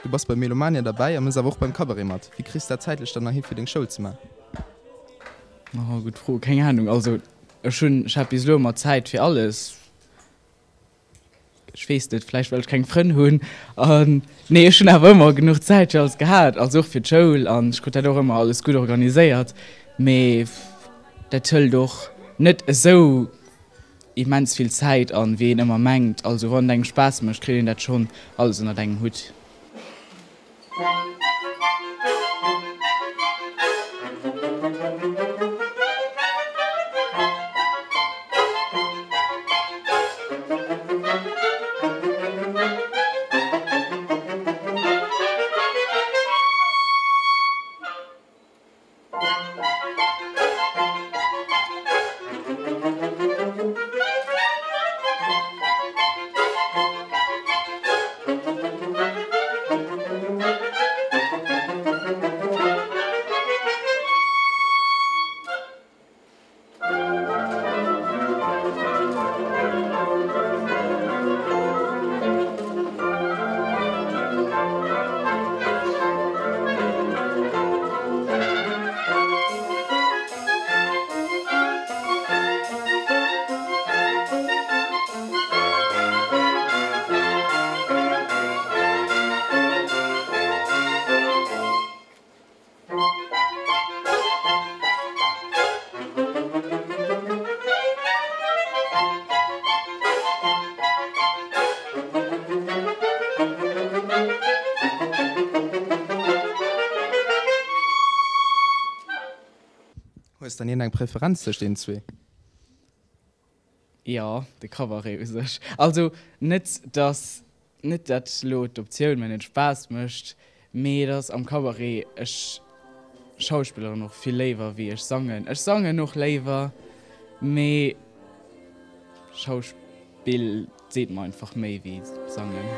Du bass bei Melomania derbäi a mëss awer och beim Cabaret mat. Wéi kriss dat zäitlech dann nach hi fir deng Schoul ze man? Oh, gutt Fro, keng Ahnung. Also ech hunn, ech hat bis elo ëmmer Zäit fir alles. Ech weess net, vläicht well ech keng Frënn hunn. An nee, ech hunn awer ëmmer genuch Zäit fir alles gehat, also och fir d'Schoul an ech krut dat och ëmmer alles gutt organiséiert. Mee dat hëlt och net esou immens vill Zäit an, wéi een ëmmer mengt. Also wann et engem Spaass mécht, kritt een dat schonn alles ënnert engem Hutt. Hues dann iergendeng Preferenz tëscht deenen zwee? Jo, de Cabaret u sech. Also net dass, net dat elo d'Optioun mir net Spaass mécht, mee et ass am Cabaret, ech schauspilleren och vill léiwer wéi ech sangen. Ech sangen och léiwer, mee Schauspill seet mer einfach méi wéi sangen.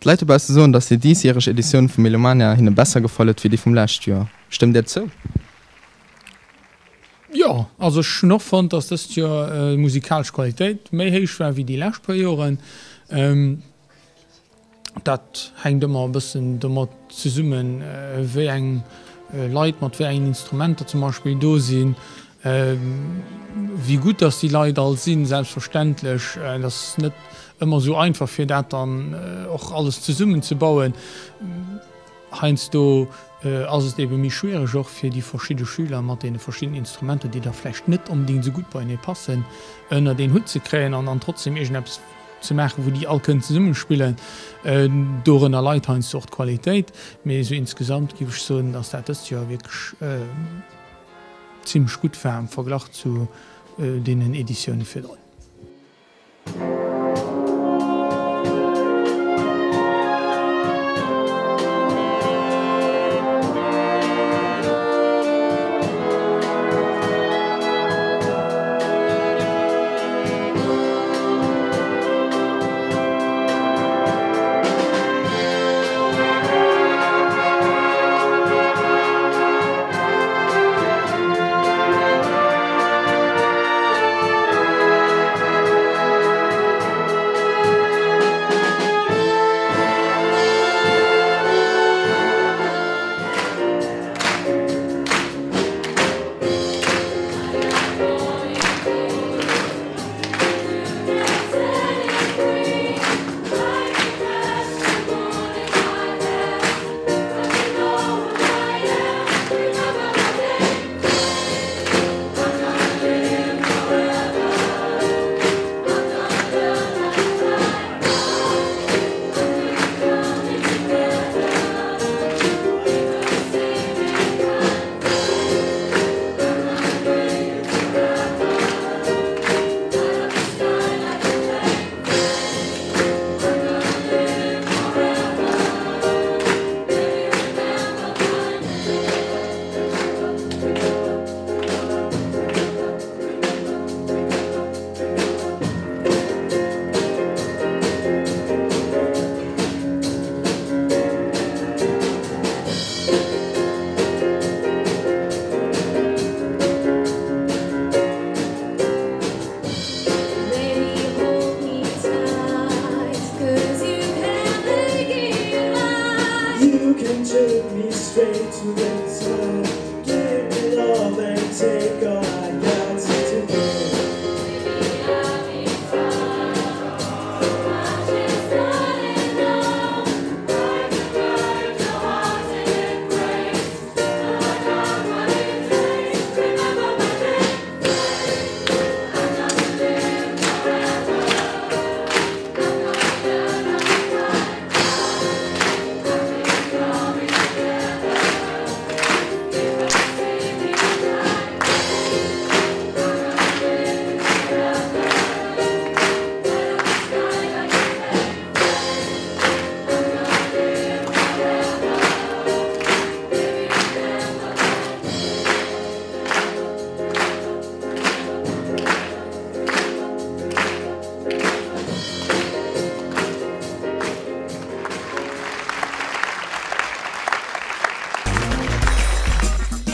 D'Leit dobausse soen, datt déi diesjäreg Editioun vum Melomania hinne besser gefall huet wéi déi vum lescht Joer. Stëmmt Dir zou? Jo, also ech hunn och fonnt, datt dëst Joer d'musikalesch Qualitéit méi héich war wéi déi lescht puer Joren. Dat hänkt ëmmer e bëssen domat zesummen, wéi eng Leit mat wéi engen Instrumenter zum Beispill do sinn, wéi gutt datt déi Leit all sinn, selbstverständlech. Et ass net ëmmer esou einfach, fir dat dann och alles zesummenzebauen. Heiansdo ass et ebe méi schwiereg och fir déi verschidde Schüler mat deene verschiddenen Instrumenter, déi da vläicht net onbedéngt esou gutt beienee passen, ënnert een Hutt ze kréien an dann trotzdem iergendeppes ze maachen, wou déi all kënnen zesumme spillen. Dorënner leit heiansdo och d'Qualitéit. Mee esou insgesamt géif ech soen, datt dat dëst Joer wierklech zimlech gutt war am Verglach zu deenen Editioune virdrun.